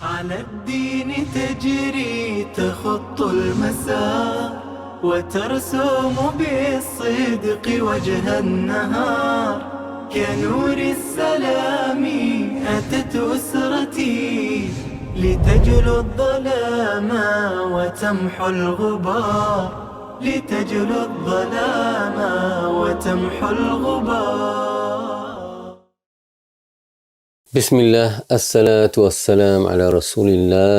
على الدين تجري تخط المسار، وترسم بالصدق وجه النهار. كنور السلام أتت أسرتي، لتجلو الظلام وتمحو الغبار، لتجلو الظلام وتمحو الغبار. بسم الله، الصلاة والسلام على رسول الله.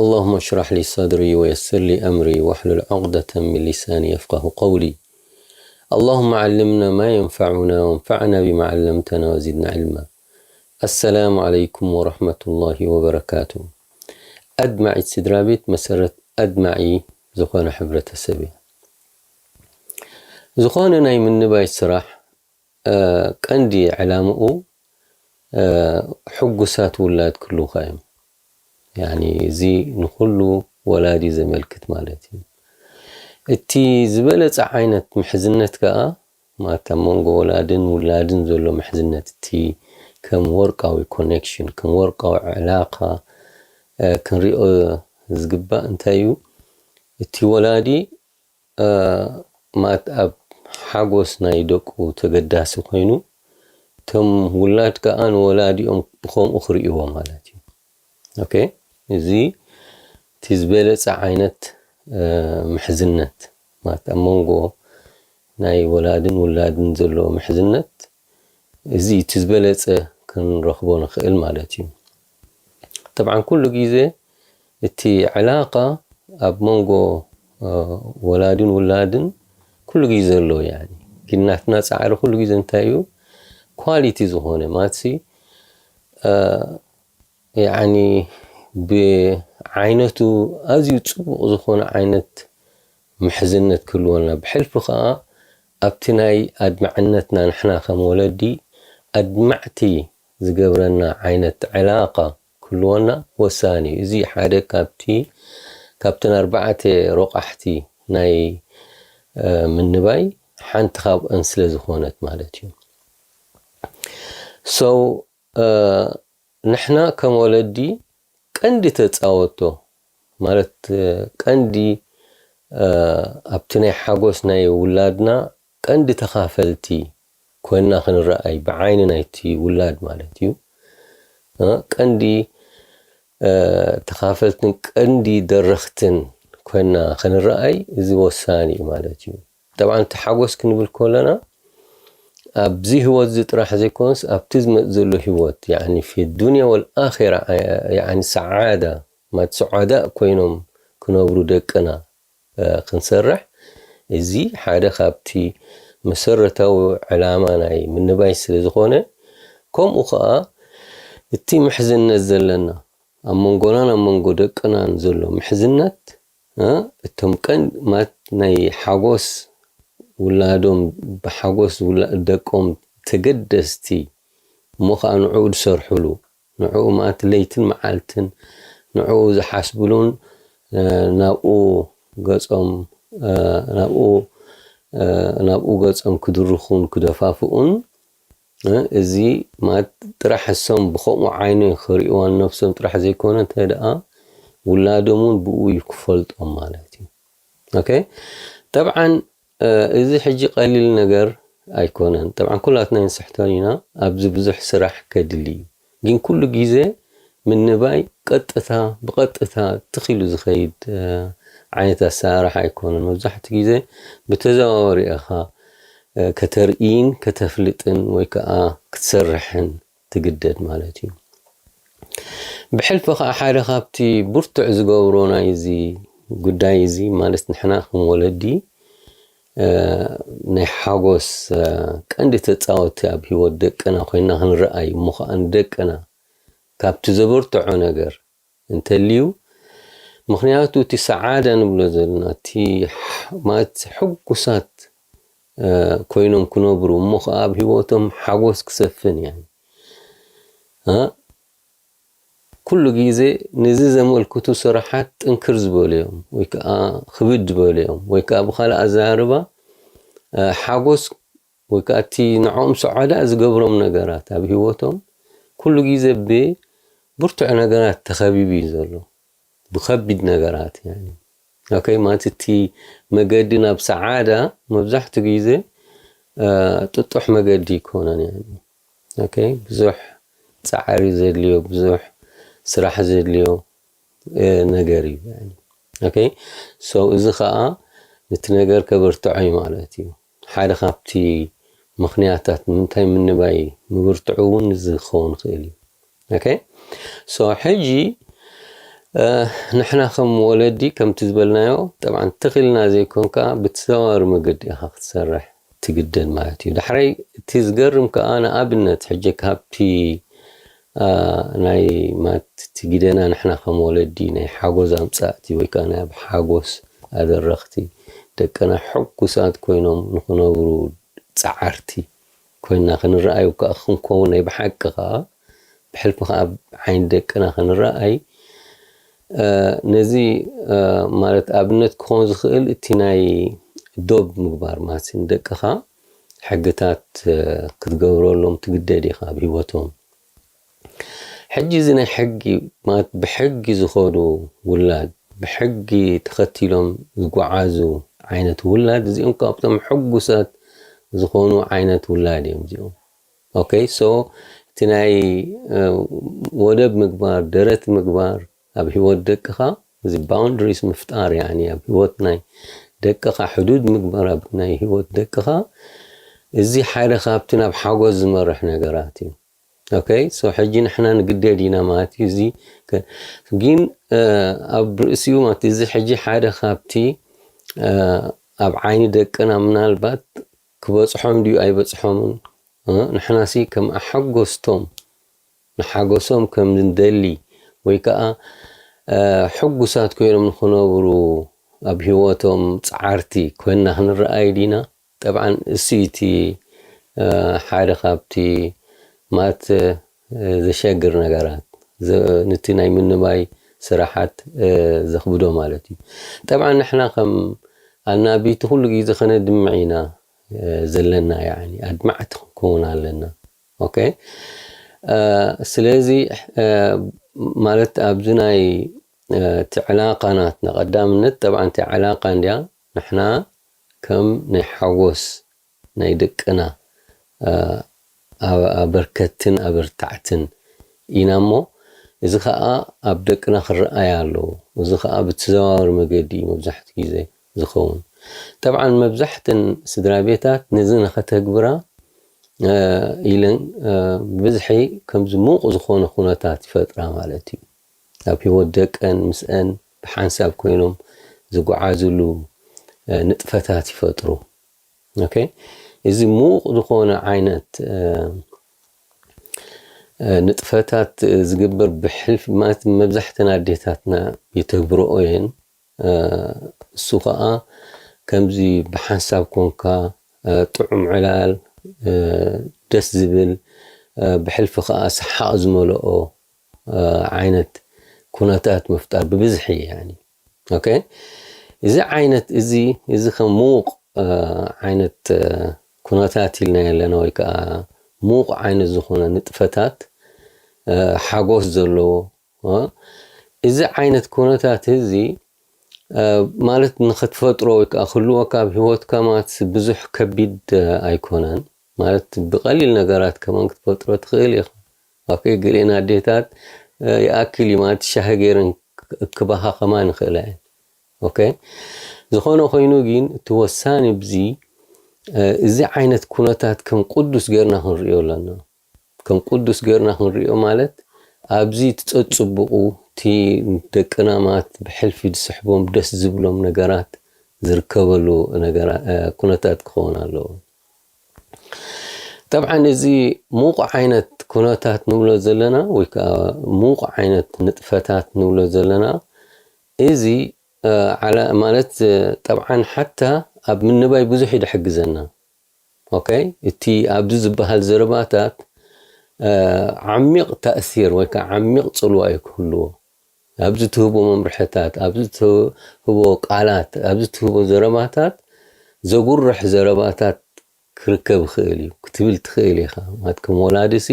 اللهم اشرح لي صدري ويسر لي أمري واحلل عقدة من لساني يفقه قولي. اللهم علمنا ما ينفعنا وانفعنا بما علمتنا وزدنا علما. السلام عليكم ورحمة الله وبركاته. ኣድማዒት ስድራ ቤት መሰረት ኣድማዒ ዝኾነ ሕብረተሰብ እያ። ዝኾነ ናይ ምንባይ ስራሕ ቀንዲ ዕላምኡ ሕጉሳት ውላድ ክህልውኻ እዮም። ያኒ እዚ ንኹሉ ወላዲ ዘመልክት ማለት እዩ። እቲ ዝበለጸ ዓይነት ምሕዝነት ከኣ ማለት ኣብ መንጎ ወላድን ውላድን ዘሎ ምሕዝነት እቲ ከም ወርቃዊ ኮኔክሽን ከም ወርቃዊ ዕላቃ ክንሪኦ ዝግባእ እንታይ እዩ? እቲ ወላዲ ማለት ኣብ ሓጎስ ናይ ደቁ ተገዳሲ ኮይኑ እቶም ውላድ ከዓ ንወላዲኦም ብከምኡ ክርእይዎ ማለት እዩ። ኦኬ፣ እዚ እቲ ዝበለፀ ዓይነት ምሕዝነት ማለት ኣብ መንጎ ናይ ወላድን ውላድን ዘሎ ምሕዝነት እዚ እቲ ዝበለፀ ክንረኽቦ ንኽእል ማለት እዩ። ጠብዓን ኩሉ ግዜ እቲ ዕላቃ ኣብ መንጎ ወላድን ውላድን ኩሉ ግዜ ዘሎ ያኒ ግን ናትና ፃዕሪ ኩሉ ግዜ እንታይ እዩ ኳሊቲ ዝኾነ ማትሲ ያኒ ብዓይነቱ ኣዝዩ ፅቡቕ ዝኾነ ዓይነት ምሕዝነት ክህልወና ብሕልፊ ከዓ ኣብቲ ናይ ኣድማዕነትና ንሕና ከም ወለዲ ኣድማዕቲ ዝገብረና ዓይነት ዕላቃ ክህልወና ወሳኒ እዩ። እዚ ሓደ ካብቲ ካብተን ኣርባዕተ ረቋሕቲ ናይ ምንባይ ሓንቲ ካብአን ስለ ዝኾነት ማለት እዩ። So ንሕና ከም ወለዲ ቀንዲ ተፃወቶ ማለት ቀንዲ ኣብቲ ናይ ሓጎስ ናይ ውላድና ቀንዲ ተኻፈልቲ ኮይና ክንረኣይ ብዓይኒ ናይቲ ውላድ ማለት እዩ። ቀንዲ ተኻፈልትን ቀንዲ ደረኽትን ኮይና ክንረኣይ እዚ ወሳኒ እዩ ማለት እዩ። ጠብዓን እቲ ሓጎስ ክንብል ከለና ኣብዚ ህይወት እዚ ጥራሕ ዘይኮነስ ኣብቲ ዝመፅ ዘሎ ህይወት ያኒ ፊ ዱንያ ወልኣራ ሰዓዳ ማለት ሰዓዳ ኮይኖም ክነብሩ ደቅና ክንሰርሕ እዚ ሓደ ካብቲ መሰረታዊ ዕላማ ናይ ምንባይ ስለ ዝኾነ ከምኡ ከዓ እቲ ምሕዝነት ዘለና ኣብ መንጎናን ኣብ መንጎ ደቅናን ዘሎ ምሕዝነት እቶም ቀን ማለት ናይ ሓጎስ ውላዶም ብሓጎስ ደቆም ተገደስቲ እሞ ከዓ ንዕኡ ዝሰርሕሉ ንዕኡ ማለት ለይትን መዓልትን ንዕኡ ዝሓስብሉን ናብኡ ገጾም ናብኡ ናብኡ ገጾም ክድርኹን ክደፋፍኡን እዚ ማለት ጥራሕ እሶም ብከምኡ ዓይኒ ክርእይዋ ነብሶም ጥራሕ ዘይኮነ እንታይ ደኣ ውላዶም እውን ብኡ እዩ ክፈልጦም ማለት እዩ። ኦኬ ጠብዓን እዚ ሕጂ ቀሊል ነገር ኣይኮነን። ጠብዓን ኩላትና ይንስሕቶን ኢና ኣብዚ ብዙሕ ስራሕ ከድሊ እዩ። ግን ኩሉ ግዜ ምንባይ ቀጥታ ብቐጥታ ትኺሉ ዝኸይድ ዓይነት ኣሰራርሓ ኣይኮነን። መብዛሕትኡ ግዜ ብተዘዋወሪ ኢኻ ከተርእይን ከተፍልጥን ወይ ከዓ ክትሰርሕን ትግደድ ማለት እዩ። ብሕልፊ ከዓ ሓደ ካብቲ ብርቱዕ ዝገብሮ ናይዚ ጉዳይ እዚ ማለት ንሕና ከም ወለዲ ናይ ሓጎስ ቀንዲ ተፃወቲ ኣብ ህይወት ደቅና ኮይና ክንረኣይ እሞ ከዓ ንደቅና ካብቲ ዘበርትዖ ነገር እንተልዩ ምክንያቱ እቲ ሰዓዳ ንብሎ ዘለና እቲ ማለት ሕጉሳት ኮይኖም ክነብሩ እሞ ከዓ ኣብ ህይወቶም ሓጎስ ክሰፍን እያ ኩሉ ግዜ ነዚ ዘመልክቱ ስራሓት ጥንክር ዝበሉ እዮም ወይ ከዓ ክብድ ዝበሉ እዮም ወይ ከዓ ብካልእ ኣዘራርባ ሓጎስ ወይ ከዓ እቲ ንዕኦም ሰዓዳ ዝገብሮም ነገራት ኣብ ህይወቶም ኩሉ ግዜ ብ ብርቱዕ ነገራት ተኸቢቡ እዩ ዘሎ፣ ብኸቢድ ነገራት። ያኒ ኦኬ፣ ማለት እቲ መገዲ ናብ ሰዓዳ መብዛሕትኡ ግዜ ጥጡሕ መገዲ ይኮነን። ያኒ ኦኬ፣ ብዙሕ ጻዕሪ ዘድልዮ፣ ብዙሕ ስራሕ ዘድልዮ ነገር እዩ። ኦኬ፣ ሶ እዚ ከዓ ነቲ ነገር ከበርትዖ እዩ ማለት እዩ። ሓደ ካብቲ ምኽንያታት ንምንታይ ምንባይ ምብርትዑ እውን እዚ ክኸውን ይኽእል እዩ። ኦኬ፣ ሶ ሕጂ ንሕና ከም ወለዲ ከምቲ ዝበልናዮ፣ ጠብዓ ተኺልና ዘይኮንካ ብተዘዋዋሪ መገዲ ኢኻ ክትሰርሕ ትግደድ ማለት እዩ። ዳሕራይ እቲ ዝገርም ከዓ፣ ንኣብነት ሕጂ ካብቲ ናይ ማት እቲ ግደና ንሕና ከም ወለዲ ናይ ሓጎስ ኣምጻእቲ ወይ ከዓ ናይ ኣብ ሓጎስ ኣደረኽቲ፣ ደቅና ሕጉሳት ኮይኖም ንኽነብሩ ጸዓርቲ ኮይና ክንረኣዩ ከዓ ክንከውን፣ ናይ ብሓቂ ከዓ ብሕልፊ ከዓ ኣብ ዓይኒ ደቅና ክንረኣይ፣ ነዚ ማለት ኣብነት ክኾን ዝኽእል እቲ ናይ ዶብ ምግባር ማለት ንደቅኻ ሕግታት ክትገብረሎም ትግደድ ኢኻ ኣብ ህይወቶም። ሕጂ እዚ ናይ ሕጊ ማለት ብሕጊ ዝኸዱ ውላድ፣ ብሕጊ ተኸቲሎም ዝጓዓዙ ዓይነት ውላድ፣ እዚኦም ካብቶም ሕጉሳት ዝኾኑ ዓይነት ውላድ እዮም እዚኦም። ኦኬ፣ ሶ እቲ ናይ ወደብ ምግባር፣ ደረት ምግባር ኣብ ህይወት ደቅኻ፣ እዚ ባውንድሪስ ምፍጣር፣ ያኒ ኣብ ህይወት ናይ ደቅኻ ሕዱድ ምግባር ኣብ ናይ ህይወት ደቅኻ፣ እዚ ሓደ ካብቲ ናብ ሓጎስ ዝመርሕ ነገራት እዩ። ኦኬ፣ ሶ ሕጂ ንሕና ንግደድ ኢና ማለት እዩ። እዚ ግን ኣብ ርእሲኡ ማለት እዚ ሕጂ ሓደ ካብቲ ኣብ ዓይኒ ደቅና ምናልባት ክበጽሖም ድዩ ኣይበጽሖምን፣ ንሕናሲ ከም ኣሓጎስቶም ንሓጎሶም ከም እንደሊ ወይ ከዓ ሕጉሳት ኮይኖም ንክነብሩ ኣብ ህይወቶም ጸዓርቲ ኮይንና ክንረኣይ ዲና? ጠብዓን እሱ እቲ ሓደ ካብቲ ማለት ዘሸግር ነገራት፣ ነቲ ናይ ምንባይ ስራሓት ዘኽብዶ ማለት እዩ። ጠብዓን ንሕና ከም ኣናቢቲ ኩሉ ግዜ ከነድምዕ ኢና ዘለና፣ ያኒ ኣድማዕቲ ክንከውን ኣለና። ኦኬ፣ ስለዚ ማለት ኣብዚ ናይ እቲ ዕላቃ ናትና ቀዳምነት፣ ጠብዓ እቲ ዕላቃ እንድያ ንሕና ከም ናይ ሓጎስ ናይ ደቅና ኣበርከትትን ኣበርታዕትን ኢና እሞ፣ እዚ ከዓ ኣብ ደቅና ክረኣይ ኣለዎ። እዚ ከዓ ብተዘዋዋሪ መገዲ እዩ መብዛሕትኡ ግዜ ዝኸውን። ጠብዓን መብዛሕትን ስድራ ቤታት ነዚ ንኸተግብራ ኢለን ብብዝሒ ከምዚ ምዉቕ ዝኾነ ኩነታት ይፈጥራ ማለት እዩ። ኣብ ህይወት ደቀን ምስአን ብሓንሳብ ኮይኖም ዝጓዓዝሉ ንጥፈታት ይፈጥሩ። ኦኬ፣ እዚ ምዉቕ ዝኾነ ዓይነት ንጥፈታት ዝግበር ብሕልፊ ማለት መብዛሕተን ኣዴታትና ይተግብረኦ እየን። እሱ ከዓ ከምዚ ብሓንሳብ ኮንካ ጥዑም ዕላል፣ ደስ ዝብል፣ ብሕልፊ ከዓ ሰሓቕ ዝመልኦ ዓይነት ኩነታት ምፍጣር ብብዝሒ፣ ያኒ ኦኬ፣ እዚ ዓይነት እዚ እዚ ከም ምዉቕ ዓይነት ኩነታት ኢልና ኣለና ወይ ከዓ ምዉቕ ዓይነት ዝኾነ ንጥፈታት ሓጎስ ዘለዎ እዚ ዓይነት ኩነታት እዚ ማለት ንኽትፈጥሮ ወይ ከዓ ክህልወካ ኣብ ህይወትካ ማለት ብዙሕ ከቢድ ኣይኮነን። ማለት ብቐሊል ነገራት ከማን ክትፈጥሮ ትኽእል ኢኻ። ኦኬ፣ ገሊአን ኣዴታት ይኣክል እዩ ማለት ሻሂ ገይረን ክባኻ ከማን ይኽእላ እየን። ኦኬ፣ ዝኾነ ኮይኑ ግን እቲ ወሳኒ ብዚ እዚ ዓይነት ኩነታት ከም ቅዱስ ገይርና ክንሪኦ ኣለና። ከም ቅዱስ ገይርና ክንሪኦ ማለት ኣብዚ ትጸጽብቑ እቲ ደቅና ማለት ብሕልፊ ዝስሕቦም ደስ ዝብሎም ነገራት ዝርከበሉ ኩነታት ክኸውን ኣለዎ። ጠብዓን እዚ ምዉቕ ዓይነት ኩነታት ንብሎ ዘለና ወይ ከዓ ምዉቕ ዓይነት ንጥፈታት ንብሎ ዘለና እዚ ማለት ጠብዓን ሓታ ኣብ ምንባይ ብዙሕ እዩ ድሕግዘና። ኦኬ፣ እቲ ኣብዚ ዝበሃል ዘረባታት ዓሚቕ ተእሲር ወይ ከዓ ዓሚቕ ጽልዋ እዩ ክህልዎ። ኣብዚ ትህቦ መምርሕታት፣ ኣብዚ ትህቦ ቃላት፣ ኣብዚ ትህቦ ዘረባታት ዘጉርሕ ዘረባታት ክርከብ ይኽእል እዩ ክትብል ትኽእል ኢኻ። ማለት ከም ወላዲ ሲ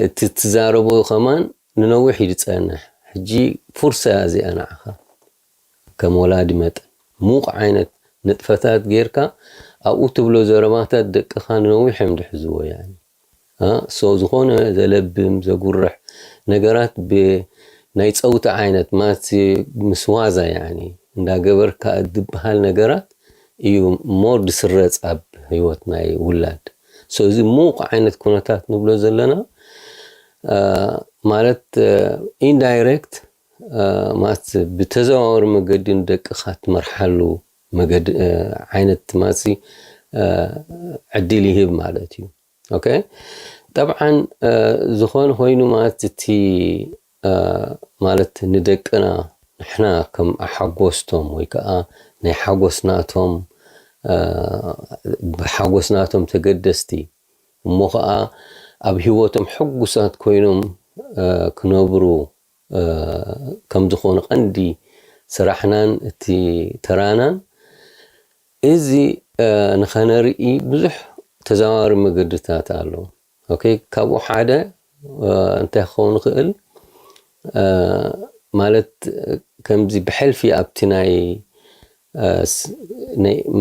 እቲ ትዛረቦ ከማን ንነዊሕ እዩ ዝጸንሕ። ሕጂ ፍርሳ እያ እዚኣ ንዓኻ ከም ወላዲ መጠን፣ ምዉቕ ዓይነት ንጥፈታት ጌርካ ኣብኡ ትብሎ ዘረባታት ደቅኻ ንነዊሕ እዮም ዝሕዝዎ። ያኒ ሶ ዝኾነ ዘለብም ዘጉርሕ ነገራት ብናይ ጸውታ ዓይነት ማት ምስ ዋዛ ያኒ እንዳገበርካ ዝበሃል ነገራት እዩ ሞር ዝስረጽ ኣብ ህይወት ናይ ውላድ። ሶ እዚ ምዉቕ ዓይነት ኩነታት ንብሎ ዘለና ማለት ኢንዳይሬክት ማለት ብተዘዋወሪ መገዲ ንደቅኻ ትመርሓሉ መገዲ ዓይነት ማሲ ዕድል ይህብ ማለት እዩ። ኦኬ፣ ጠብዓን ዝኾነ ኮይኑ ማለት እቲ ማለት ንደቅና ንሕና ከም ኣሓጎስቶም ወይ ከዓ ናይ ሓጎስናቶም ብሓጎስናቶም ተገደስቲ እሞ ከዓ ኣብ ህይወቶም ሕጉሳት ኮይኖም ክነብሩ ከም ዝኾነ ቀንዲ ስራሕናን እቲ ተራናን እዚ ንኸነርኢ ብዙሕ ተዘዋዋሪ መገድታት ኣሎ። ኦኬ፣ ካብኡ ሓደ እንታይ ክኸውን ይኽእል ማለት ከምዚ ብሕልፊ ኣብቲ ናይ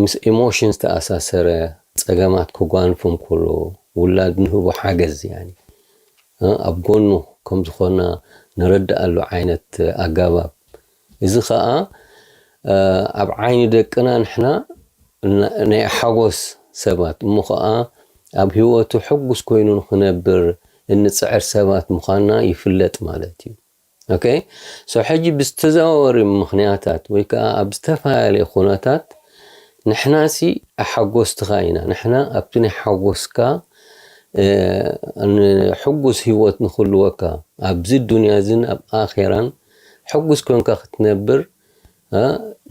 ምስ ኢሞሽን ዝተኣሳሰረ ጸገማት ከጓንፎም ከሎ ውላድ ንህቦ ሓገዝ ያኒ ኣብ ጎኑ ከም ዝኾና ንረድኣሉ ዓይነት ኣጋባብ። እዚ ኸኣ ኣብ ዓይኒ ደቅና ንሕና ናይ ሓጎስ ሰባት እሞ ኸኣ ኣብ ህይወቱ ሕጉስ ኮይኑ ንኽነብር እንጽዕር ሰባት ምዃንና ይፍለጥ ማለት እዩ። ኦኬ፣ ሶ ሕጂ ብዝተዘዋወሪ ምኽንያታት ወይ ከዓ ኣብ ዝተፈላለየ ኩነታት ንሕናሲ ኣሓጎስትኻ ኢና። ንሕና ኣብቲ ናይ ሓጎስካ ሕጉስ ህይወት ንክህልወካ ኣብዚ ዱንያ እዝን ኣብ ኣኼራን ሕጉስ ኮንካ ክትነብር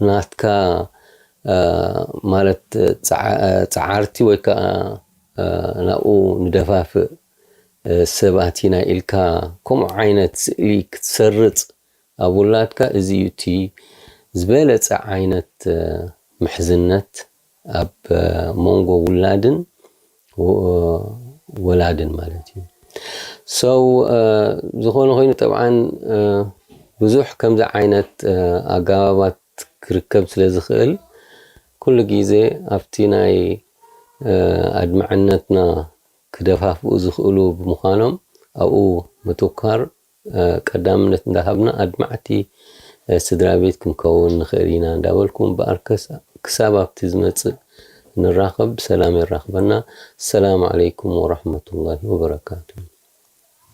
ናትካ ማለት ፃዓርቲ ወይ ከዓ ናብኡ ንደፋፍእ ሰባት ኢና ኢልካ ከምኡ ዓይነት ስእሊ ክትሰርጽ ኣብ ውላድካ እዚ እዩ እቲ ዝበለጸ ዓይነት ምሕዝነት ኣብ መንጎ ውላድን ወላድን ማለት እዩ። So ዝኾነ ኮይኑ ጠብዓን ብዙሕ ከምዚ ዓይነት ኣገባባት ክርከብ ስለ ዝኽእል ኩሉ ግዜ ኣብቲ ናይ ኣድማዕነትና ክደፋፍኡ ዝኽእሉ ብምዃኖም ኣብኡ ምትኳር ቀዳምነት እንዳሃብና ኣድማዕቲ ስድራ ቤት ክንከውን ንኽእል ኢና እንዳበልኩ እምበኣር ክሳብ ኣብቲ ዝመፅእ ንራኸብ ብሰላም የራኽበና። ሰላም ዓለይኩም ወራህመቱላሂ ወበረካቱ።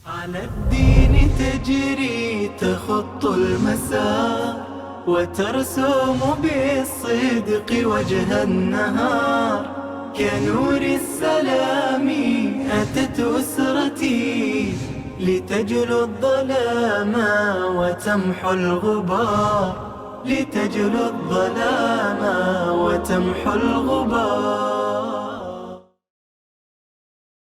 على الدين تجري تخط المسار وترسم بالصدق وجه النهار كنور السلام أتت أسرتي لتجلو الظلام وتمحو الغبار لتجلو الظلام وتمحو الغبار